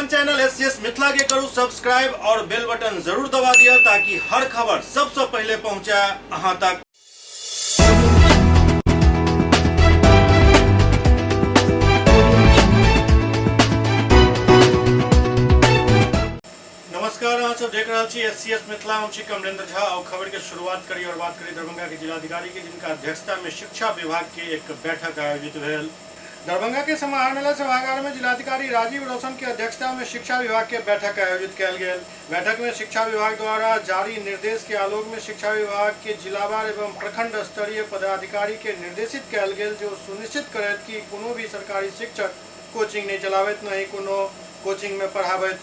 अपन channel SCS Mithila के करू सब्सक्राइब और बेल बटन जरूर दबा दिया ताकि हर खबर सबसे पहले पहुंचे अहां तक। नमस्कार, अहाँ सब देख रहल छी एससीएस मिथिला। हम छी कमलेंद्र झा और खबर के शुरुआत करी और बात करी दरभंगा के जिलाधिकारी के, जिनका अध्यक्षता में शिक्षा विभाग के एक बैठक आयोजित भेल। दरभंगा के समाहरणालय सभागार में जिलाधिकारी राजीव रोशन के अध्यक्षता में शिक्षा विभाग के बैठक आयोजित कयल गेल। बैठक में शिक्षा विभाग द्वारा जारी निर्देश के आलोक में शिक्षा विभाग के जिलावार एवं प्रखंड स्तरीय पदाधिकारी के निर्देशित कयल गेल जो सुनिश्चित करत कि कोनो भी सरकारी शिक्षक कोचिंग नहीं चलाबैत, नहीं कोनो कोचिंग में पढ़ाबैत।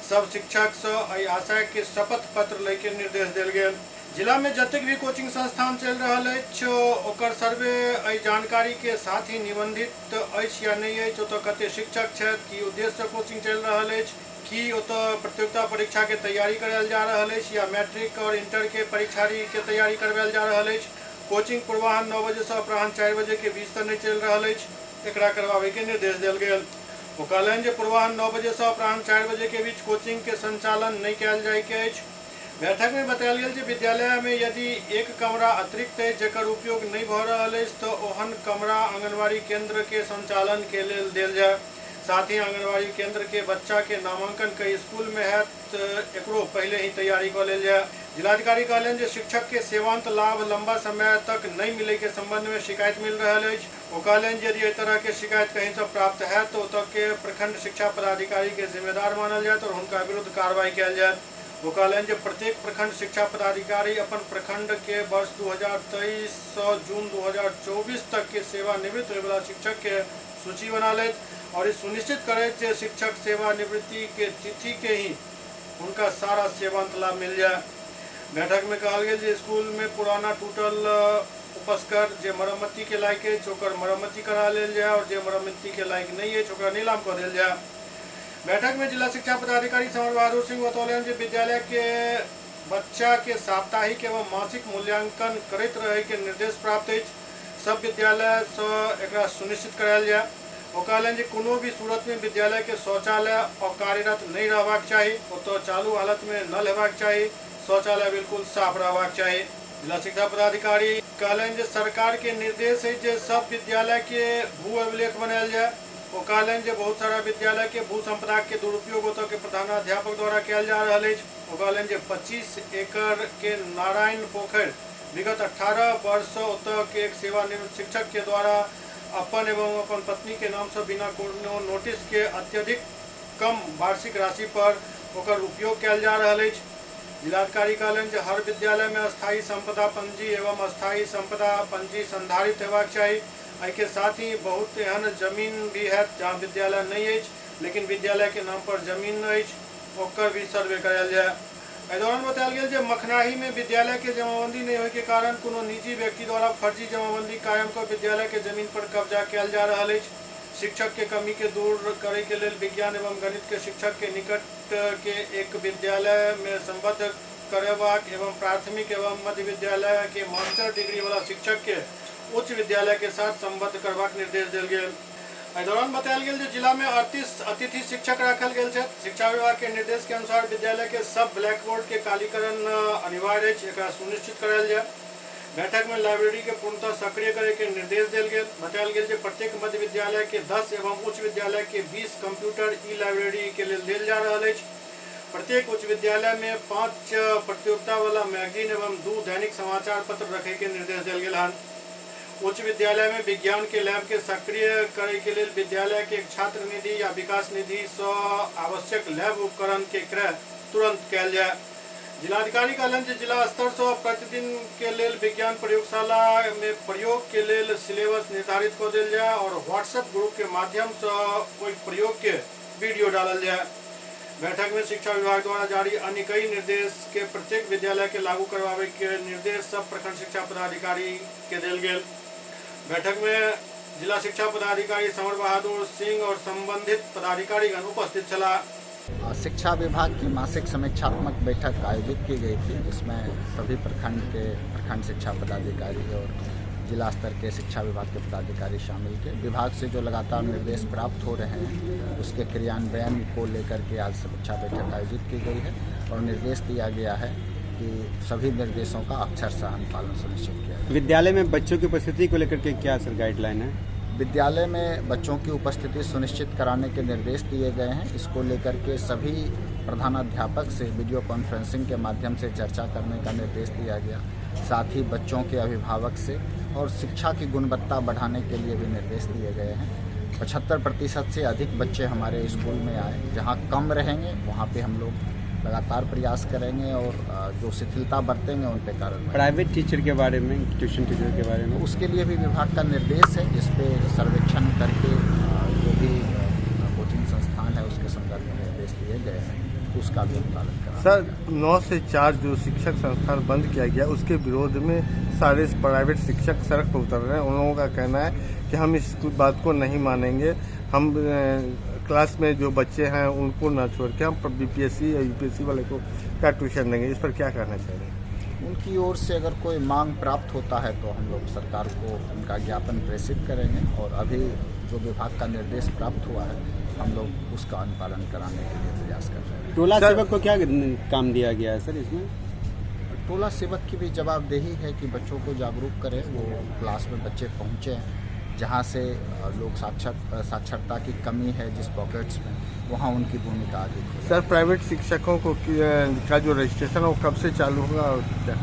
सब शिक्षक से एहि आशय के शपथ पत्र लय के निर्देश देल गेल। जिला में जतेक भी कोचिंग संस्थान चलि रहल अछि ओकर सर्वे एहि जानकारी के साथ ही निबंधित अछि या नहि अछि, ओतऽ कते शिक्षक छथि, की उद्देश्य से कोचिंग चलि रहल अछि, की ओतऽ प्रतियोगिता परीक्षा के तैयारी करायल जा रहल अछि या मैट्रिक और इंटर के परीक्षार्थी के तैयारी करवायल जा रहल अछि। कोचिंग पूर्वाह्न 9 बजे से अपराह्न 4 बजे के बीच तऽ नहि चलि रहल अछि, एकरा करवाबे के निर्देश देल गेल। ओ कहलनि जे पूर्वाह्न 9 बजे से अपराह्न 4 बजे के बीच कोचिंग के संचालन नहि कयल जाय के अछि। बैठक में बतायल गेल जे विद्यालय में यदि एक कमरा अतिरिक्त अछि जकर उपयोग नहि भऽ रहल अछि तऽ ओहन कमरा आंगनबाड़ी केंद्र के संचालन के लेल देल जाय। साथ ही आंगनबाड़ी केंद्र के बच्चा के नामांकन कई स्कूल में हैत, एकरो पहले ही तैयारी कऽ लेल जाय। जिलाधिकारी कहलनि जे शिक्षक के सेवांत लाभ लंबा समय तक नहि मिले के संबंध में शिकायत मिल रहल अछि। ओ कहलनि जे यदि एहि तरह के शिकायत कहीं से प्राप्त हैत तऽ ओतऽ के प्रखंड शिक्षा पदाधिकारी के जिम्मेदार मानल जायत और हुनका विरुद्ध कार्रवाई कयल जायत। ओ कहलनि जे प्रत्येक प्रखंड शिक्षा पदाधिकारी अपन प्रखंड के वर्ष 2023 से जून 2024 तक के सेवानिवृत्त होयवला शिक्षक के सूची बना लेत और ई सुनिश्चित करैत जे शिक्षक सेवानिवृत्ति के तिथि के ही हुनका सारा सेवांत लाभ मिल जाय। बैठक में कहल गेल जे स्कूल में पुराना टूटल उपस्कर जे मरम्मति के लायक अछि ओकर मरम्मति करा लेल जाय और जे मरम्मति के लायक नहीं अछि ओकरा नीलाम कऽ देल जाय। बैठक में जिला शिक्षा पदाधिकारी समर बहादुर सिंह बतौलनि जे विद्यालय के बच्चा के साप्ताहिक एवं मासिक मूल्यांकन करैत रहे के निर्देश प्राप्त अछि। सब विद्यालय से एकरा सुनिश्चित करायल जाय। ओ कहलनि जे कोनो भी सूरत में विद्यालय के शौचालय अकार्यरत नहीं रहबाक चाही, ओतऽ चालू हालत में नल हेबाक चाही, शौचालय बिल्कुल साफ रहबाक चाही। जिला शिक्षा पदाधिकारी कहलनि जे सरकार के निर्देश अछि जे सब विद्यालय के भू अभिलेख बनायल जाय। ओ कहलनि जे बहुत सारा विद्यालय के भू संपदा के दुरुपयोग ओतऽ के प्रधानाध्यापक द्वारा कयल जा रहल अछि। ओ कहलनि जे 25 एकड़ के नारायण पोखरि विगत 18 वर्ष से ओतऽ के एक सेवानिवृत्त शिक्षक के द्वारा अपन एवं अपन पत्नी के नाम से बिना कोनो नोटिस के अत्यधिक कम वार्षिक राशि पर ओकर उपयोग कयल जा रहल अछि। जिलाधिकारी कहलनि जे हर विद्यालय में अस्थायी संपदा पंजी एवं अस्थायी संपदा पंजी संधारित हेबाक चाही। एहि के साथ ही बहुत एहन जमीन भी हैत जहाँ विद्यालय नहीं अछि लेकिन विद्यालय के नाम पर जमीन अछि, ओकर भी सर्वे करायल जाय। एहि दौरान बतायल गेल जे मखनाही में विद्यालय के जमाबंदी नहीं होय के कारण कोनो निजी व्यक्ति द्वारा फर्जी जमाबंदी कायम कऽ विद्यालय के जमीन पर कब्जा कयल जा रहल अछि। शिक्षक के कमी के दूर करे के लेल विज्ञान एवं गणित के शिक्षक के निकट के एक विद्यालय में संबद्ध करेबाक एवं प्राथमिक एवं मध्य विद्यालय के मास्टर डिग्री वाला शिक्षक के उच्च विद्यालय के साथ संबद्ध करबाक निर्देश देल गेल। एहि दौरान बतायल गेल जे जिला में 38 अतिथि शिक्षक राखल गेल छथि। शिक्षा विभाग के निर्देश के अनुसार विद्यालय के सब ब्लैक बोर्ड के कालीकरण अनिवार्य अछि, एकरा सुनिश्चित करायल जाय। बैठक में लाइब्रेरी के पूर्णतः सक्रिय करे के निर्देश देल गेल। बतायल गेल जे प्रत्येक मध्य विद्यालय के 10 एवं उच्च विद्यालय के 20 कंप्यूटर ई लाइब्रेरी के लेल देल जा रहल अछि। प्रत्येक उच्च विद्यालय में 5 प्रतियोगिता वाला मैगजीन एवं 2 दैनिक समाचार पत्र रखे के निर्देश देल गेल हन। उच्च विद्यालय में विज्ञान के लैब के सक्रिय करे के लेल विद्यालय के एक छात्र निधि या विकास निधि से आवश्यक लैब उपकरण के क्रय तुरंत कयल जाय। जिलाधिकारी कहलनि जे जिला स्तर से प्रतिदिन के लेल विज्ञान प्रयोगशाला में प्रयोग के लेल सिलेबस निर्धारित कऽ देल जाय और व्हाट्सएप ग्रुप के माध्यम से ओहि प्रयोग के वीडियो डालल जाय। बैठक में शिक्षा विभाग द्वारा जारी अन्य कई निर्देश के प्रत्येक विद्यालय के लागू करवावे के निर्देश सब प्रखंड शिक्षा पदाधिकारी के देल गेल। बैठक में जिला शिक्षा पदाधिकारी समर बहादुर सिंह और संबंधित पदाधिकारीगण उपस्थित छलाह। शिक्षा विभाग की मासिक समीक्षात्मक बैठक आयोजित की गई थी, जिसमें सभी प्रखंड के प्रखंड शिक्षा पदाधिकारी और जिला स्तर के शिक्षा विभाग के पदाधिकारी शामिल थे। विभाग से जो लगातार निर्देश प्राप्त हो रहे हैं उसके क्रियान्वयन को लेकर के आज समीक्षा बैठक आयोजित की गई है और निर्देश दिया गया है कि सभी निर्देशों का अक्षरशः अनुपालन सुनिश्चित किया जाए। विद्यालय में बच्चों की उपस्थिति को लेकर के क्या सर गाइडलाइन है? विद्यालय में बच्चों की उपस्थिति सुनिश्चित कराने के निर्देश दिए गए हैं। इसको लेकर के सभी प्रधानाध्यापक से वीडियो कॉन्फ्रेंसिंग के माध्यम से चर्चा करने का निर्देश दिया गया। साथ ही बच्चों के अभिभावक से और शिक्षा की गुणवत्ता बढ़ाने के लिए भी निर्देश दिए गए हैं। 75% से अधिक बच्चे हमारे स्कूल में आए। जहाँ कम रहेंगे वहाँ पे हम लोग लगातार प्रयास करेंगे और जो शिथिलता बरतेंगे उन पर कार्रवाई। प्राइवेट टीचर के बारे में, ट्यूशन टीचर के बारे में उसके लिए भी विभाग का निर्देश है, जिस पे सर्वेक्षण करके जो भी कोचिंग संस्थान है उसके संदर्भ में निर्देश दिए गए हैं, उसका भी अनुपालन करा। सर, 9 से 4 जो शिक्षक संस्थान बंद किया गया उसके विरोध में सारे प्राइवेट शिक्षक सड़क पर उतर रहे हैं। उन लोगों का कहना है कि हम इस बात को नहीं मानेंगे, हम क्लास में जो बच्चे हैं उनको ना छोड़ के हम बीपीएससी या यूपीएससी वाले को का ट्यूशन देंगे। इस पर क्या कहना चाहिए? उनकी ओर से अगर कोई मांग प्राप्त होता है तो हम लोग सरकार को उनका ज्ञापन प्रेषित करेंगे और अभी जो विभाग का निर्देश प्राप्त हुआ है हम लोग उसका अनुपालन कराने के लिए प्रयास कर रहे हैं। टोला सेवक को क्या काम दिया गया है सर इसमें? टोला सेवक की भी जवाबदेही है कि बच्चों को जागरूक करें, वो क्लास में बच्चे पहुँचें। जहाँ से लोग साक्षरता की कमी है जिस पॉकेट्स में, वहाँ उनकी भूमिका अधिक है। सर, प्राइवेट शिक्षकों को का जो रजिस्ट्रेशन है वो कब से चालू होगा और क्या?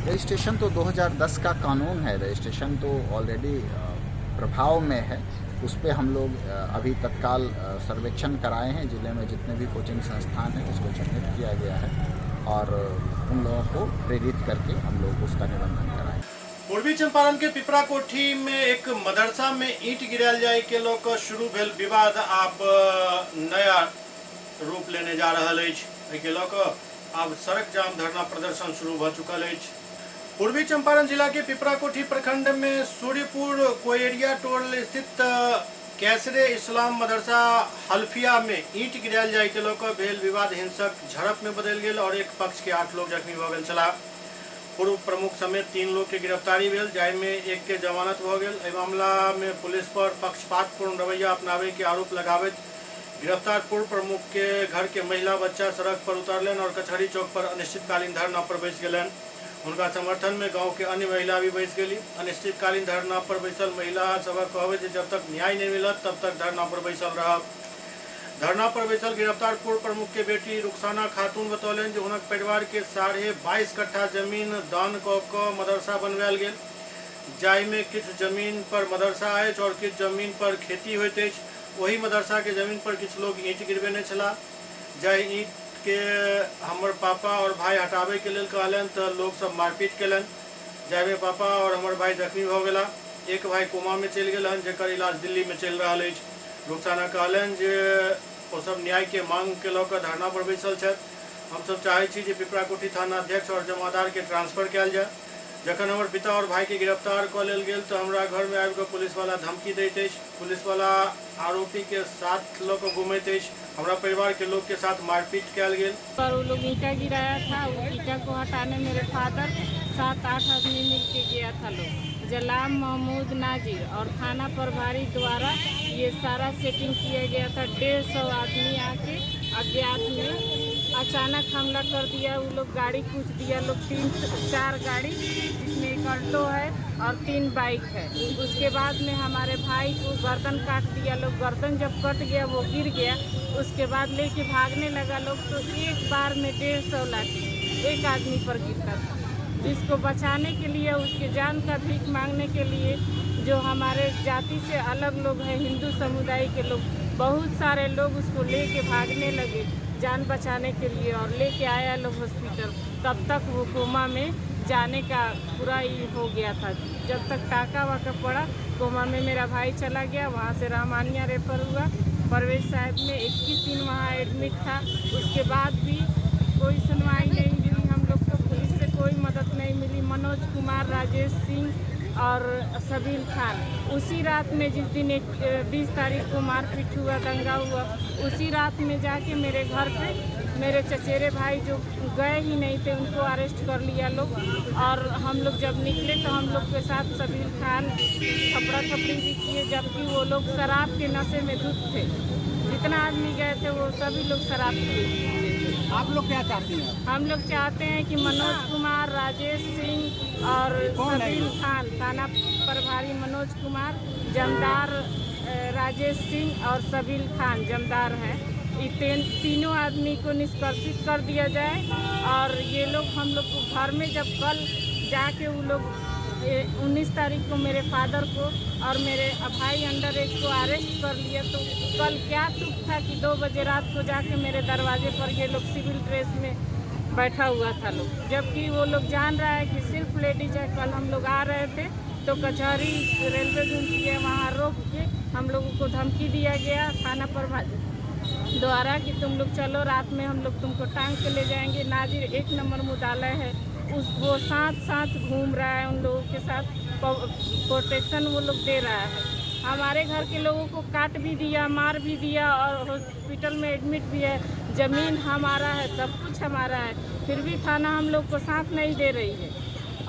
रजिस्ट्रेशन तो 2010 का कानून है, रजिस्ट्रेशन तो ऑलरेडी प्रभाव में है। उस पर हम लोग अभी तत्काल सर्वेक्षण कराए हैं। ज़िले में जितने भी कोचिंग संस्थान हैं उसको चिन्हित किया गया है और उन लोगों को प्रेरित करके हम लोग उसका निबंधन कराएं। पूर्वी चंपारण के पिपरा कोठी में एक मदरसा में ईंट गिरायल जाय के लोग शुरू भेल विवाद आब नया रूप लेने जा रहा अछि। एहि लऽ कऽ आब सड़क जाम धरना प्रदर्शन शुरू भऽ चुकल अछि। पूर्वी चंपारण जिला के पिपरा कोठी प्रखंड में सूर्यपुर कोयरिया टोल स्थित कैसरे इस्लाम मदरसा हल्फिया में ईंट गिरायल जाय के लऽ कऽ भेल विवाद हिंसक झड़प में बदलि गेल और एक पक्ष के 8 लोग जख्मी भऽ गेल छलाह। पूर्व प्रमुख समेत 3 लोग के गिरफ्तारी भेल, जाहिमे एक के जमानत भऽ गेल। एहि मामला में पुलिस पर पक्षपातपूर्ण रवैया अपनावे के आरोप लगाबैत गिरफ्तार पूर्व प्रमुख के घर के महिला बच्चा सड़क पर उतरलनि और कचहरी चौक पर अनिश्चितकालीन धरना पर बैस गेलनि। हुनका समर्थन में गांव के अन्य महिला भी बैस गेली। अनिश्चितकालीन धरना पर बैसल महिला सभक कहब जे जब तक न्याय नहीं मिलत तब तक धरना पर बैसल रहब। धरना पर बैसल गिरफ्तार पूर्व प्रमुख के बेटी रुखसाना खातून बतौलनि जे हुनक परिवार के 22.5 कट्ठा जमीन दान कऽ कऽ मदरसा बनवायल गेल, जाहिमे किछु जमीन पर मदरसा अछि और किछु जमीन पर खेती होइत अछि। ओहि मदरसा के जमीन पर किछु लोग ईंट गिरबेने छलाह, जाहि ईंट के हमर पापा और भाई हटाबे के लेल कहलनि तऽ लोग सब मारपीट केलनि, जाहिमे पापा और हमर भाई जख्मी भऽ गेला। एक भाई कोमा में चलि गेल हन, जकर इलाज दिल्ली में चलि रहल अछि। रुखसाना कहलनि जे ओ सब न्याय के मांग के लऽ कऽ धरना पर बैसल छथि। हमसब चाहै छी जे पिपरा कोठी थाना अध्यक्ष और जमादार के ट्रांसफर कयल जाय। जखन हमर पिता और भाई के गिरफ्तार कऽ लेल गेल तऽ हमरा घर में आबि कऽ पुलिसवाला धमकी दैत अछि। पुलिसवाला आरोपी के साथ लऽ कऽ घुमैत अछि। हमरा परिवार के लोग के साथ मारपीट कयल गेल। पर वो लोग ईंटा गिराया था, वो ईंटा को हटाने मेरे फादर 7-8 आदमी मिल के गया था लोग, जलाम महमूद नाजिर और थाना प्रभारी द्वारा ये सारा सेटिंग किया गया था। 150 आदमी आके अज्ञात में अचानक हमला कर दिया। वो लोग गाड़ी कूच दिया लोग, 3-4 गाड़ी, जिसमें एक अल्टो है और 3 बाइक है। उसके बाद में हमारे भाई को गर्दन काट दिया लोग। गर्दन जब कट गया वो गिर गया, उसके बाद लेके भागने लगा लोग। तो एक बार में 150 लाठी एक आदमी पर गिरता था, जिसको बचाने के लिए, उसके जान का भीख मांगने के लिए जो हमारे जाति से अलग लोग हैं, हिंदू समुदाय के लोग, बहुत सारे लोग उसको लेके भागने लगे जान बचाने के लिए और लेके आया लोग हॉस्पिटल। तब तक वो कोमा में जाने का पूरा ही हो गया था। जब तक टाका वाका पड़ा कोमा में मेरा भाई चला गया। वहाँ से रहमानिया रेफर हुआ। परवेज साहब में 21 दिन वहाँ एडमिट था। उसके बाद भी कोई सुनवाई नहीं मिली हम लोग को, पुलिस से कोई मदद नहीं मिली। मनोज कुमार, राजेश सिंह और सबील खान। उसी रात में जिस दिन 20 तारीख को मारपीट हुआ, दंगा हुआ, उसी रात में जाके मेरे घर पे मेरे चचेरे भाई जो गए ही नहीं थे उनको अरेस्ट कर लिया लोग। और हम लोग जब निकले तो हम लोग के साथ सबील खान थपड़ा थपड़ी भी किए, जबकि वो लोग शराब के नशे में धुत थे। जितना आदमी गए थे वो सभी लोग शराब पिए थे। आप लोग क्या चाहती हैं? हम लोग चाहते हैं कि मनोज कुमार, राजेश सिंह और सबील खान, थाना प्रभारी मनोज कुमार, जमदार राजेश सिंह और सबील खान जमदार हैं, ये तीनों आदमी को निष्कासित कर दिया जाए। और ये लोग हम लोग को घर में जब कल जाके वो लोग 19 तारीख को मेरे फादर को और मेरे भाई अंडर एज को अरेस्ट कर लिया, तो कल क्या तुक था कि 2 बजे रात को जाके मेरे दरवाजे पर ये लोग सिविल ड्रेस में बैठा हुआ था लोग, जबकि वो लोग जान रहा है कि सिर्फ लेडीज है। कल हम लोग आ रहे थे तो कचहरी रेलवे घूम के वहाँ रोक के हम लोगों को धमकी दिया गया थाना प्रभारी द्वारा कि तुम लोग चलो, रात में हम लोग तुमको टांग के ले जाएंगे। नाजिर 1 नंबर मुदालय है, उस वो साथ साथ घूम रहा है, उन लोगों के साथ प्रोटेक्शन वो लोग दे रहा है। हमारे घर के लोगों को काट भी दिया, मार भी दिया और हॉस्पिटल में एडमिट भी है। ज़मीन हमारा है, सब कुछ हमारा है, फिर भी थाना हम लोग को साथ नहीं दे रही है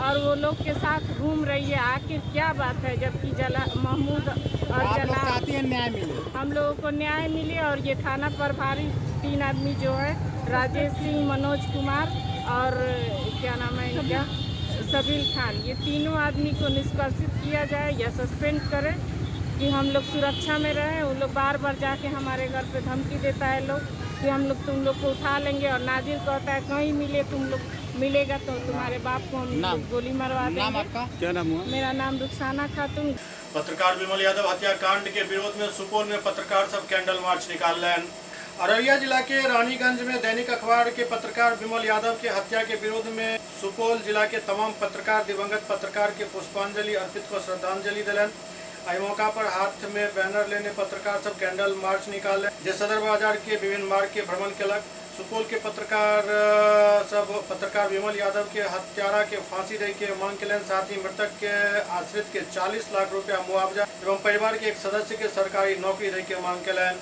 और वो लोग के साथ घूम रही है। आखिर क्या बात है? जबकि जला महमूद और जला चाहती है न्याय मिले, हम लोगों को न्याय मिले। और ये थाना प्रभारी 3 आदमी जो है, राजेश सिंह, मनोज कुमार और क्या नाम है इनका, सबील खान, ये तीनों आदमी को निष्कासित किया जाए या सस्पेंड करें कि हम लोग सुरक्षा में रहें। वो लोग बार बार जाके हमारे घर पे धमकी देता है लोग कि हम लोग तुम लोग को उठा लेंगे। और नाजिर कहता है कहीं मिले तुम लोग, मिलेगा तो तुम्हारे बाप को हम गोली मरवा देंगे। आपका क्या नाम हुआ? मेरा नाम रुखसाना खातून। पत्रकार विमल यादव हत्याकांड के विरोध में सुपौल में पत्रकार सब कैंडल मार्च निकाललनि। अररिया जिला के रानीगंज में दैनिक अखबार के पत्रकार विमल यादव के हत्या के विरोध में सुपौल जिला के तमाम पत्रकार दिवंगत पत्रकार के पुष्पांजलि अर्पित को श्रद्धांजलि दिलन। एहि मौका पर हाथ में बैनर लेने पत्रकार सब कैंडल मार्च निकालनि, जे सदर बाजार के विभिन्न मार्ग के भ्रमण केलक। सुपौल के पत्रकार सब पत्रकार विमल यादव के हत्यारा के फांसी दे के मांग केलनि। साथ ही मृतक के आश्रित के 40 लाख रुपया मुआवजा एवं परिवार के एक सदस्य के सरकारी नौकरी दे के मांग केलनि।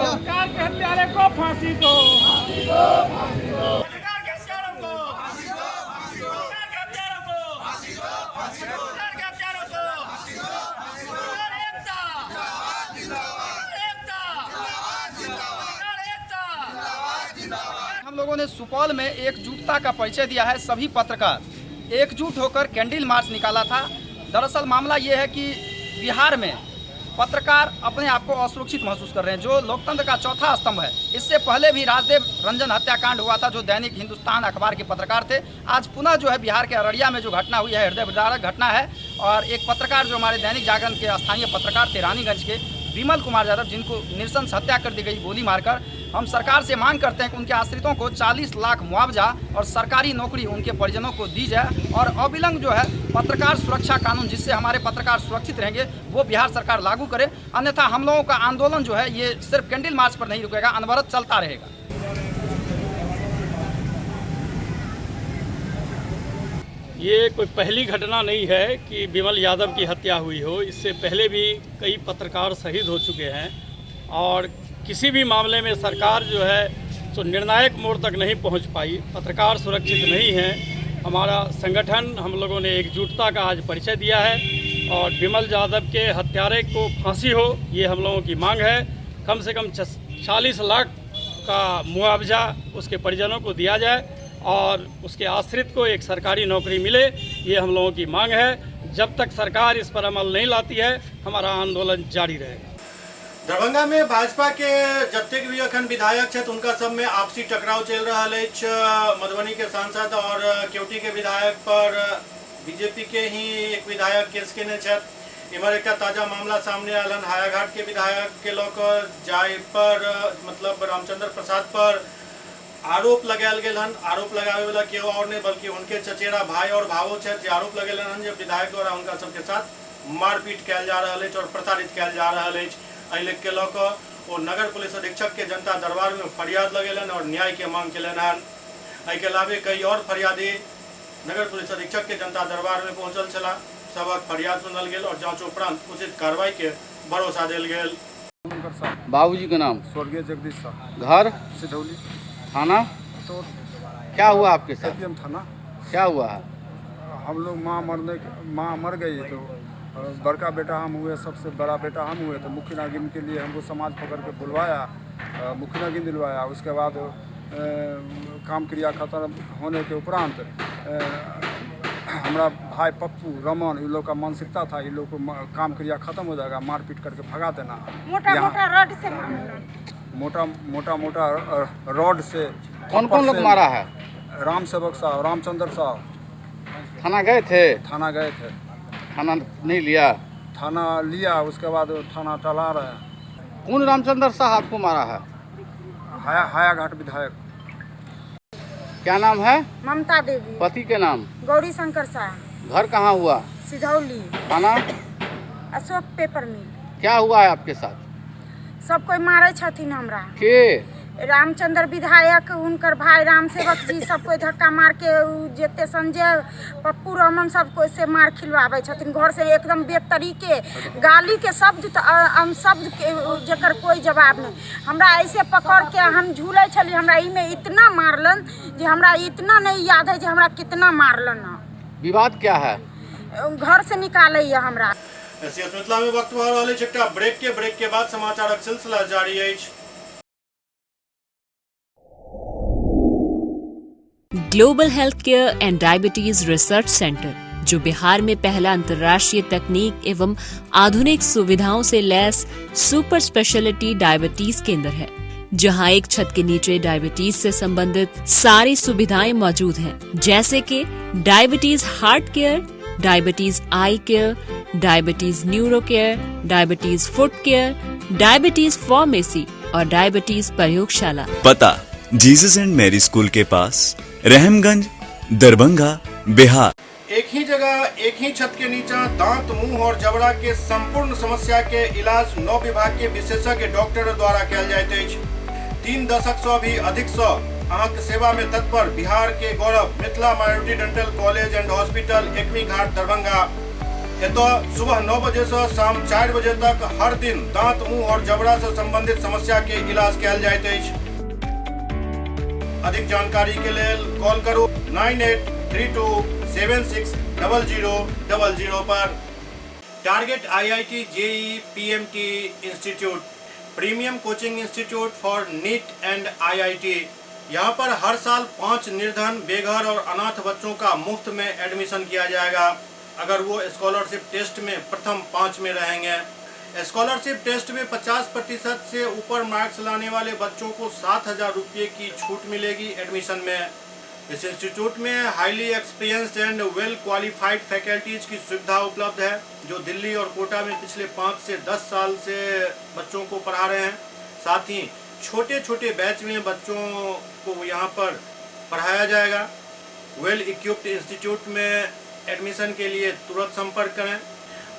सरकार के हत्यारे को फांसी दो। हम लोगों ने सुपौल में एकजुटता का परिचय दिया है। सभी पत्रकार एकजुट होकर कैंडल मार्च निकाला था। दरअसल मामला ये है कि बिहार में पत्रकार अपने आप को असुरक्षित महसूस कर रहे हैं, जो लोकतंत्र का चौथा स्तंभ है। इससे पहले भी राजदेव रंजन हत्याकांड हुआ था, जो दैनिक हिंदुस्तान अखबार के पत्रकार थे। आज पुनः जो है बिहार के अररिया में जो घटना हुई है, हृदय विदारक घटना है। और एक पत्रकार जो हमारे दैनिक जागरण के स्थानीय पत्रकार थे रानीगंज के, विमल कुमार यादव, जिनको नृशंस हत्या कर दी गई गोली मारकर। हम सरकार से मांग करते हैं कि उनके आश्रितों को 40 लाख मुआवजा और सरकारी नौकरी उनके परिजनों को दी जाए और अविलंब जो है पत्रकार सुरक्षा कानून, जिससे हमारे पत्रकार सुरक्षित रहेंगे, वो बिहार सरकार लागू करे। अन्यथा हम लोगों का आंदोलन जो है ये सिर्फ कैंडल मार्च पर नहीं रुकेगा, अनवरत चलता रहेगा। ये कोई पहली घटना नहीं है कि विमल यादव की हत्या हुई हो। इससे पहले भी कई पत्रकार शहीद हो चुके हैं और किसी भी मामले में सरकार जो है तो निर्णायक मोड़ तक नहीं पहुंच पाई। पत्रकार सुरक्षित नहीं हैं। हमारा संगठन, हम लोगों ने एकजुटता का आज परिचय दिया है और विमल यादव के हत्यारे को फांसी हो, ये हम लोगों की मांग है। कम से कम 40 लाख का मुआवजा उसके परिजनों को दिया जाए और उसके आश्रित को एक सरकारी नौकरी मिले, ये हम लोगों की मांग है। जब तक सरकार इस पर अमल नहीं लाती है, हमारा आंदोलन जारी रहेगा। दरभंगा में भाजपा के जतेक भी अखन विधायक छथि उनका सब में आपसी टकराव चल रहा अछि। मधुबनी के सांसद और केवटी के विधायक पर बीजेपी के ही एक विधायक केस केने छथि। इम्हर एक ताजा मामला सामने आयल हन हायाघाट के विधायक के लऽ कऽ, जाहि पर मतलब रामचंद्र प्रसाद पर आरोप लगायल गेल हन। आरोप लगावे वाला केओ और नहीं बल्कि उनके चचेरा भाई और भावो छथि जे आरोप लगेलन हन जे विधायक द्वारा हुनका सबके साथ मारपीट कयल जा रहल अछि और प्रताड़ित कयल जा रहल अछि। एहि के लऽ कऽ ओ नगर पुलिस अधीक्षक के जनता दरबार में फरियाद लगेलन और न्याय के मांग केलन हन। एहि के अलावे कई और फरियादी नगर पुलिस अधीक्षक के जनता दरबार में पहुंचल छलाह। सबक फरियाद सुनल गेल और जांच उपरांत उचित कार्रवाई के भरोसा देल गेल। बाबूजी का नाम? स्वर्गीय जगदीश शाह। घर? सिधौली। थाना? तो क्या हुआ आपके साथ? एपीएम थाना। क्या हुआ है? हम लोग माँ मर गई तो बड़का बेटा हम हुए, सबसे बड़ा बेटा हम हुए, तो मुख्य नागिन के लिए हमको समाज पकड़ के बुलवाया, मुख्य नागिन दिलवाया। उसके बाद काम क्रिया खत्म होने के उपरांत हमारा भाई पप्पू रमन इन लोग का मानसिकता था, इन लोग को काम क्रिया खत्म हो जाएगा, मारपीट करके भगा देना। मोटा मोटा रॉड से, मोटा मोटा मोटा रॉड से। कौन कौन लोग मारा है? राम सेवक साहब, रामचंद्र साहब। थाना गए थे? थाना गए थे। थाना नहीं लिया? थाना लिया, उसके बाद थाना टला रहे हैं। कौन रामचंद्र साहब आपको मारा है? हाया घाट विधायक। क्या नाम है? ममता देवी। पति के नाम? गौरी शंकर शाह। घर कहाँ हुआ? सिधौली। थाना? अशोक पेपर मिल। क्या हुआ है आपके साथ? सब कोई मारे छथिन हमरा के। रामचंद्र विधायक, उनकर भाई राम सेवक जी, सब कोई धक्का मार के जते संजय पप्पू रमन सब कोई से मार खिलवाबै छथिन। घर से एकदम बेतरीके गाली के शब्द शब्द के जकर कोई जवाब नहीं। हमरा ऐसे पकड़ के हम झूलै छली, हमरा इमे इतना मारलन जे हमरा इतना नहीं याद है जे हमरा कितना मारलन। विवाद क्या है? घर से निकालैया हमरा। मिथिला में वक्त भऽ रहल अछि एकटा ब्रेक के बाद समाचारक सिलसिला जारी अछि। Global health care and diabetes research centre, जो बिहार में पहला अंतर्राष्ट्रीय तकनीक एवं आधुनिक सुविधाओं से लैस सुपर स्पेशलिटी डायबिटीज केंद्र है, जहां एक छत के नीचे डायबिटीज से संबंधित सारी सुविधाएं मौजूद हैं, जैसे कि diabetes heart care, diabetes eye care, diabetes neuro care, diabetes foot care, diabetes pharmacy और डायबिटीज प्रयोगशाला। पता जीसस एंड मैरी स्कूल के पास, रहमगंज, दरभंगा, बिहार। एक ही जगह एक ही छत के नीचा दांत, मुंह और जबड़ा के संपूर्ण समस्या के इलाज 9 विभाग के विशेषज्ञ डॉक्टर द्वारा कयल जाइत अछि। 3 दशक से भी अधिक से अहाँके सेवा में तत्पर बिहार के गौरव Mithila minority dental college and hospital, Ekmi Ghat, Darbhanga. एतय सुबह 9 बजे से शाम 4 बजे तक हर दिन दांत, मुंह और जबड़ा से संबंधित समस्या के इलाज कयल जाइत अछि। अधिक जानकारी के लेल कॉल करू 9832760000 पर। Target IIT JEE PMT institute, premium coaching institute for NEET and IIT। यहाँ पर हर साल 5 निर्धन, बेघर और अनाथ बच्चों का मुफ्त में एडमिशन किया जाएगा अगर वो स्कॉलरशिप टेस्ट में प्रथम 5 में रहेंगे। स्कॉलरशिप टेस्ट में 50% से ऊपर मार्क्स लाने वाले बच्चों को 7,000 रुपये की छूट मिलेगी एडमिशन में। इस इंस्टीट्यूट में highly experienced and well qualified faculties की सुविधा उपलब्ध है, जो दिल्ली और कोटा में पिछले 5 से 10 साल से बच्चों को पढ़ा रहे हैं। साथ ही छोटे छोटे बैच में बच्चों को यहाँ पर पढ़ाया जाएगा। वेल इक्विप्ड इंस्टीट्यूट में एडमिशन के लिए तुरंत संपर्क करें।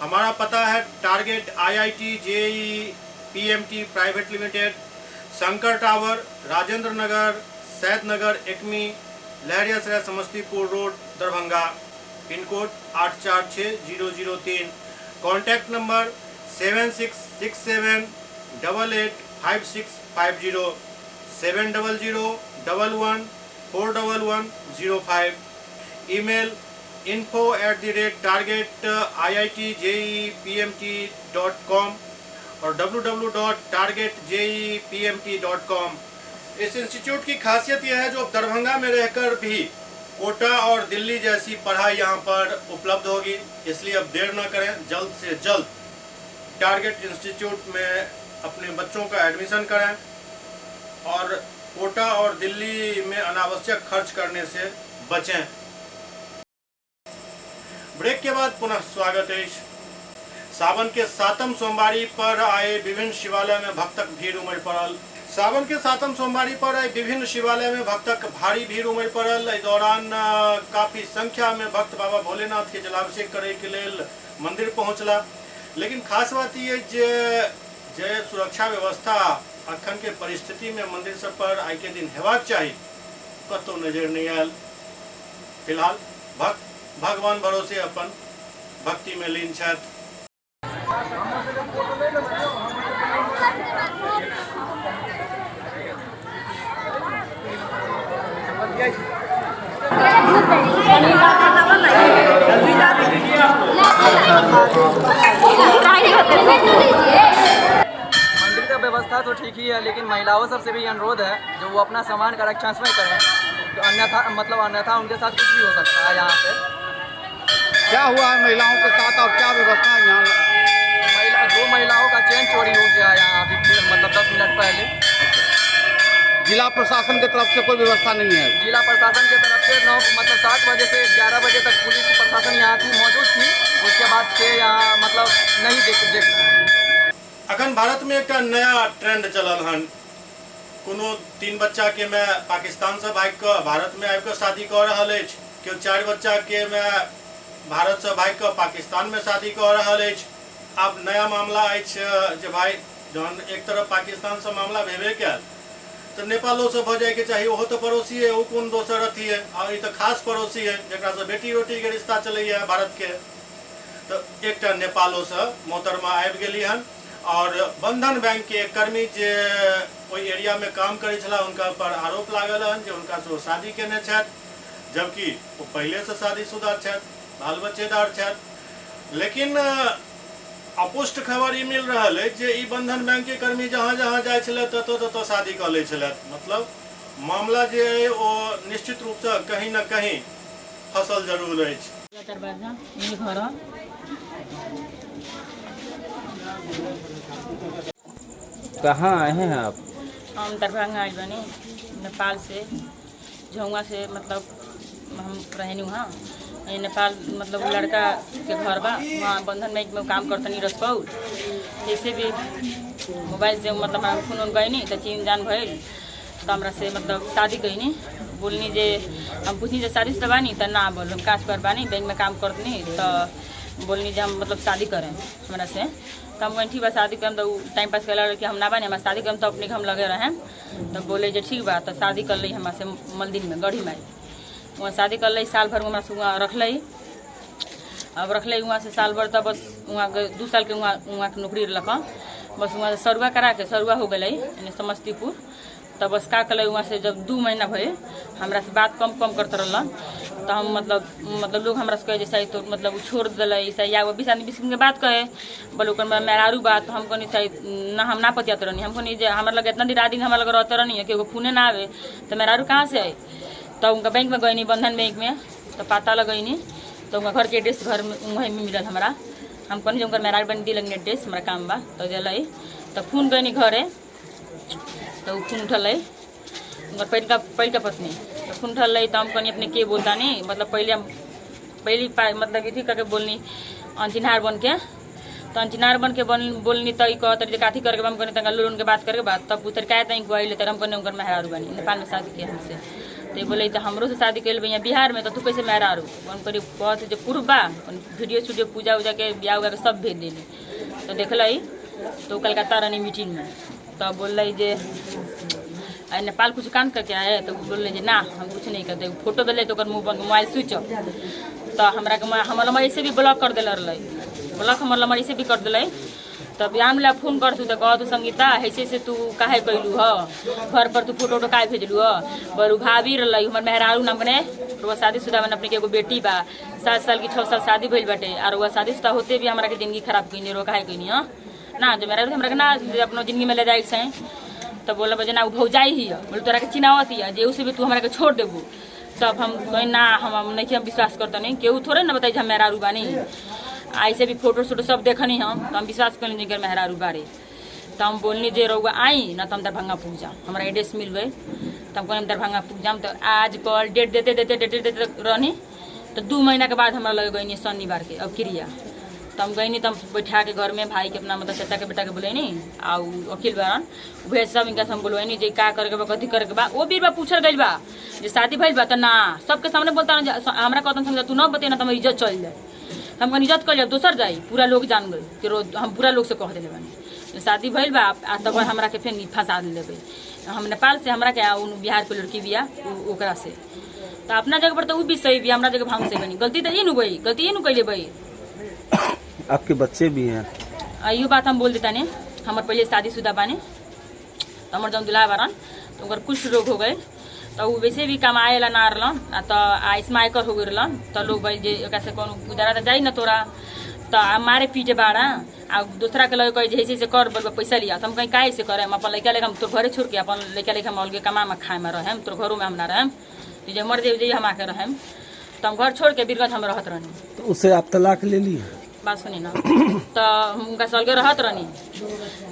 हमारा पता है target IIT JEE PMT private limited, Shankar tower, Rajendra Nagar, Saidnagar, Ekmi, Laheriasarai, Samastipur road, Darbhanga. Pin code 846003। Contact number 7667 885650, 700 11 41105। Email info@targetiitjeepmt.com और www.targetjeepmt.com। इस इंस्टीट्यूट की खासियत यह है जो दरभंगा में रहकर भी कोटा और दिल्ली जैसी पढ़ाई यहाँ पर उपलब्ध होगी, इसलिए अब देर न करें, जल्द से जल्द टारगेट इंस्टीट्यूट में अपने बच्चों का एडमिशन करें और कोटा और दिल्ली में अनावश्यक खर्च करने से बचें। ब्रेक के बाद पुनः स्वागत है। सावन के 7म सोमवारी पर आए विभिन्न शिवालय में भक्तक भीड़ उमड़ पड़ल। सावन के 7म सोमवारी पर आए विभिन्न शिवालय में भक्तक भारी भीड़ उमड़ पड़ल। एहि दौरान काफी संख्या में भक्त बाबा भोलेनाथ के जलाभिषेक करे के लेल मंदिर पहुँचला। लेकिन खास बात यह जे सुरक्षा व्यवस्था अखन के परिस्थिति में मंदिर सब पर आइ के दिन हेबाक चाही, कतौ नजर नहीं आयल। फिलहाल भक्त भगवान भरोसे अपन भक्ति में लीन छथि। मंदिर का व्यवस्था तो ठीक ही है, लेकिन महिलाओं सबसे भी अनुरोध है जो वो अपना सामान का रक्षा स्वयं करें, तो अन्यथा मतलब अन्यथा उनके साथ कुछ भी हो सकता है। यहाँ पे क्या हुआ है महिलाओं के साथ और क्या व्यवस्था है यहाँ? महिला दो महिलाओं का चेन चोरी हो गया यहाँ अभी मतलब 10 मिनट पहले। जिला प्रशासन की तरफ से कोई व्यवस्था नहीं है? जिला प्रशासन की तरफ से 9 मतलब 7 बजे से 11 बजे तक पुलिस प्रशासन यहाँ थी, मौजूद थी, उसके बाद से यहाँ मतलब नहीं देख रहे हैं। अखन भारत में एक नया ट्रेंड चलल हन, कोनो 3 बच्चा के मैं पाकिस्तान से भागि कऽ भारत में आबि कऽ शादी कऽ रहल अछि, केओ 4 बच्चा के मैं भारत से भागि कऽ पाकिस्तान में शादी कऽ रहल अछि। आब नया मामला अछि जे भाई जहन एक तरफ पाकिस्तान से मामला भेबे कयल तो नेपालो से भऽ जाइके चाही, ओहो तो पड़ोसी है, ओ कोन दोसर अथी है, आ ई तो खास पड़ोसी है जकरा से बेटी रोटी के रिश्ता चलैया भारत के। तो एकटा नेपालो से मोहतरमा आबि गेली हन और बंधन बैंक के कर्मी जे ओहि एरिया में काम करै छलाह हुनका पर आरोप लागल हन जे हुनका से ओ शादी केने छथि, जबकि ओ पहिले से शादीशुदा छथि, बाल बच्चेदार छथि। लेकिन अपुष्ट खबर ई मिल रहल है जे ई बंधन बैंक के कर्मी जहाँ जहाँ जाइ छलै ततऽ ततऽ शादी कऽ लै छलथि। मतलब मामला जे है ओ निश्चित रूपसँ कहीं न कहीं फसल जरूर अछि। कहाँ आए हैं आप? हम दरभंगा आए बने, नेपाल से, झौआ से, मतलब हम रहनी वहाँ नेपाल, मतलब लड़का के घर बा वहाँ बंधन बैंक में काम करतनी रसपौल। जैसे भी मोबाइल से मतलब हम फोन उन गईनी तो चीन जान भइल तो हमरा से मतलब शादी गईनी, बोलनी जे हम पूछनी जे शादी शुदा बानी तो ना बोल, हम काज पर बानी बैंक में काम करतनी, तो बोलनी जे हम मतलब शादी करें हमरा से। तो हम कहीं ठीक बा शादी करम, तो टाइम पास कर कि हम ना बानी हमारा शादी करम तो अपने के हम लगे रहें। तो बोले जे ठीक बा, तो शादी कर ली हमरा से मलदिन में गढ़ी माई, वहाँ शादी कर ली, साल भर वहाँ से वहाँ रख ली। अब रख ली वहाँ से साल भर, तो बस वहाँ 2 साल के वहाँ वहाँ के नौकरी रख, बस वहाँ से सरुआ करा के सरुआ हो गई यानी समस्तीपुर। तब बस का कल वहाँ से जब 2 महीना भये हमरा से बात कम कम करते रहलन, तो हम मतलब लोग हमरा से कहे जैसे तो मतलब छोड़ दिल ऐसा या 20 आदमी 20 के बात कहे, बोले ओकर मेहरारू बात। हम कहनी शायद ना हम ना पतियात रहनी, हम कहनी जे हमारा लगे इतना दिन रात दिन हमारा लगे रहते रहनी कि एगो फोने ना आवे तो मेहरारू कहाँ से आए। तो उनका बैंक में गईनी, बंधन बैंक में, तो पता लगैनी तो उनका घर के एड्रेस घर में वहीं में मिलल हमारा। हम कहनी उनकर मेहरारू बन दिल एड्रेस हमारा काम बा तो दिल। तो फोन गईनी घरे तो फोन उठल उनकर पहिलका पत्नी, तो फोन उठल तो हम कहनी अपने के बोलता नहीं, मतलब पहले हम पहली मतलब अथी करके बोलनी अनचिन्हार बन के, तो अनचिन्हार बन के बोलनी तो कहते काथी करके हम कहनी तंगा लोन के बात करके बात। तब पूछते का तक गई तो हम कहनी उनकर मेहरारू बनी नेपाल में शादी किया हमसे। तो बोले तो हमरो से शादी कर भैया बिहार में तो तू कैसे मेहरारू। हम कहनी कहते जो प्रूफ बा वीडियो स्टूडियो पूजा उजा के ब्याह उआ के सब भेज देली। तो देखल तो कलकत्ता रहनी मीटिंग में, तो बोल जे नेपाल कुछ काम करके आए, तो बोल जे ना हम कुछ नहीं करते। फोटो दिले तो मुँह बंद, मोबाइल स्विच ऑफ। तो हमरा के हमर नंबर ऐसे भी ब्लॉक कर दिल रहा, ब्लॉक हमर नंबर ऐसे भी कर दिल। तब आम ला फोन कर तू तो कह तू संगीता ऐसे ऐसे तू काहे कैलू ह, घर पर तू फोटो वोटो काहे भेजलू ह। बरू भाभी रहा हमार मेहरारू नाम कने वह शादीशुदा बन, अपने के एगो बेटी बा 7 साल की 6 साल शादी भइल बाटे, और वह शादीशुदा होते भी हमरा के जिंदगी खराब कैनी रो काहे कैनी ह ना, जो मेहरारू हमरा के ना अपना जिंदगी में ले जाए से। तो बोला बजे ना उ भौजाई ही है, बोले तोरा के चिनावत ही है जे उसे भी तू हमरा के छोड़ देबू। तब हम कहीं ना हम नहीं हम विश्वास करते नहीं, केहू थोड़े ना बताई हम मेहरारू बानी, ऐसे भी फोटो शोटो सब देखनी हम तो हम विश्वास कर ली मेहरारू बारे। तो हम बोलनी जे रउआ आई ना तो हम दरभंगा पूछ जाम, हमारा एड्रेस मिल गए तो हम कहनी दरभंगा पूछ जाम। तो आज कल डेट देते देते डेट देते रहनी, तो 2 महीना के बाद हमारा लगे गई शनिवार के अब क्रिया। तो हम गई तो हम बैठा के घर में भाई के अपना मतलब चाचा के बेटा के बोलैनी आ वकील बारन उहे सब इनका हम बोलैनी जे का करे के बा कथी करे के बा। वो बीर बा पूछल गइल बा जे शादी भइल बा तो ना सबके सामने बोलता हमरा कहतन समझ तू न बते ना त इज्जत चल जाए। हम कहनी इज्जत कर जाए दोसर जाई पूरा लोग जान गए कि रोज हम पूरा लोग से कह देले बानी शादी भइल बा आ तब हमरा के फेन फंसा देबे। हम नेपाल से हमरा के बिहार के लड़की बिया ओकरा से तो अपना जगह पर तो वो भी सही भी, हमरा जगह हम सही बनी। गलती तो ये नु गई, गलती ये नु कैले बई। आपके बच्चे भी हैं? यो बात हम बोल देता ने, हमार पहले शादीशुदा बानी, तो हमार जौन दुल्हा बारन तो उनकर कुछ रोग हो गए, तो वो वैसे भी कमाए ला ना रहलन, तो आयुष्मान हो गए रहलन, तो लोग भाई जे एकरा से कोनो गुजारा तो जाई ना तोरा, तो मारे पीटे बाड़ा आ दूसरा के लगे कहे जे ऐसे कर बोल पैसा लिया, तो हम कहीं काहे से करे, हम अपन लड़का लेके हम तोर घरे छोड़ के अपन लड़का लेके हम अलगे कमा में खाए में रहेम, तोर घरों में हम ना रहेम, जे मर जे हम आके रहेम, तो हम घर छोड़ के बीरगंज हम रहत रहनी। तो उससे आप तलाक ले ली? बात सुनी ना, तो हम उनका से अलगे रहत रहनी,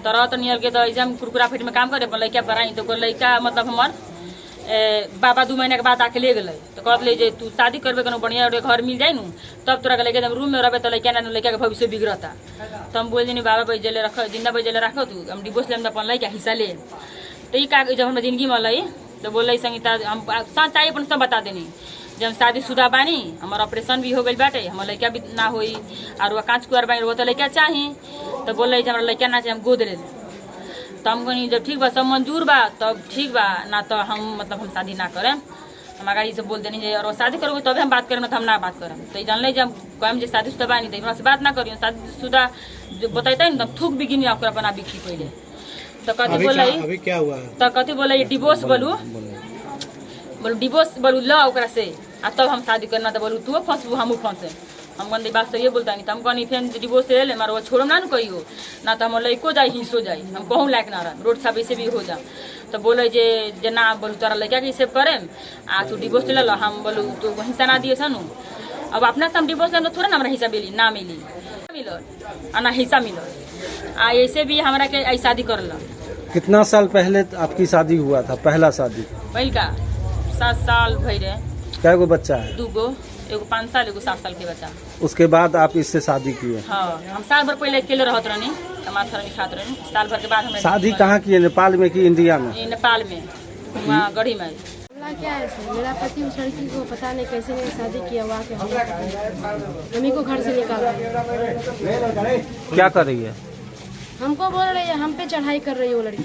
तो रहत नहीं अलगे, तो ऐसे हम कुरकुरा फीट में काम करे अपन लड़का पर आई, तो लड़का मतलब हमार बाबा 2 महीना के बाद आके ले गए, तो कहले जे तू शादी करबे कोनो बढ़िया घर मिल जाए नु तब तोरा के लेके रूम में रहबे, तो लड़का ना लड़का के भविष्य बिगड़ता। तो हम बोल देनी बाबा बैजले रख, जिंदा बैजले रखो तू, हम डिवोर्स लेम अपन लड़का हिस्सा ले। तो ई का जब हमरा जिंदगी में अलई तो बोल संगीता हम सच्चाई अपन सब बता देनी, जब हम शादीशुदा बानी, हमार ऑपरेशन भी हो गई बाटे, हमार लड़का भी ना होई और कांच कुआर बानी, वो तो लड़का चाही, तो बोल हमरा लड़का ना चाही, हम गोद ले। तो हम कहनी जब ठीक बा सब मंजूर बा तब ठीक बा, ना तो हम मतलब हम शादी ना करें। हम अगाड़ी से बोल देनी जे और शादी करोगे तभी हम बात करें, ना तो हम ना बात करें। तो जानले जब कहम जे शादीशुदा बानी तो हमरा से बात ना करियो, शादीशुदा जो बतैते न तब थूक भी गिनी ओकरा बना बिखी पहिले। तो कथी बोलै अभी क्या हुआ? तो कथी बोलै डिवोर्स बोलू, बोलू डिवोर्स बोलू ल ओकरा से आ तब हम शादी करना, तो बोलू तू फंसबू हमहू फंसे। हम कहनी बात सही बोलता नहीं, तो हम कहनी फेन डिवोर्स ले ले मारो छोड़म ना न कहियो ना, तो हम लड़को जाई हिंसो जाई, हम कहूँ लायक ना रह, रोड साहब ऐसे भी हो जा। तो बोले जे जे ना बोलू तोरा लड़का के सेव करे आ तू डिवोर्स ले लो, हम बोलू तू हिस्सा ना दिए सनु, अब अपना से हम डिवोर्स ले थोड़ा ना हमरा हिस्सा मिली ना मिली मिलो आ ना हिस्सा मिलो आ ऐसे भी हमरा के ऐ शादी कर लो। कितना साल पहले आपकी शादी हुआ था? पहला शादी पहिलका 7 साल भई रहे। कै गो बच्चा है? 2 गो, एगो 5 साल एगो 7 साल के बच्चा। उसके बाद आप इससे शादी किए? हाँ, हम साल भर पहले अकेले रहत रहनी, कमात रहनी खात रहनी, साल भर के बाद हमने शादी कहाँ किए, नेपाल में कि इंडिया में? नेपाल में, वहाँ गढ़ी में। क्या है सर, मेरा पति उस लड़की को पता नहीं कैसे नहीं शादी किया हुआ के हमी को घर से निकाला। क्या कर रही है? हमको बोल रही है, हम पे चढ़ाई कर रही है वो लड़की।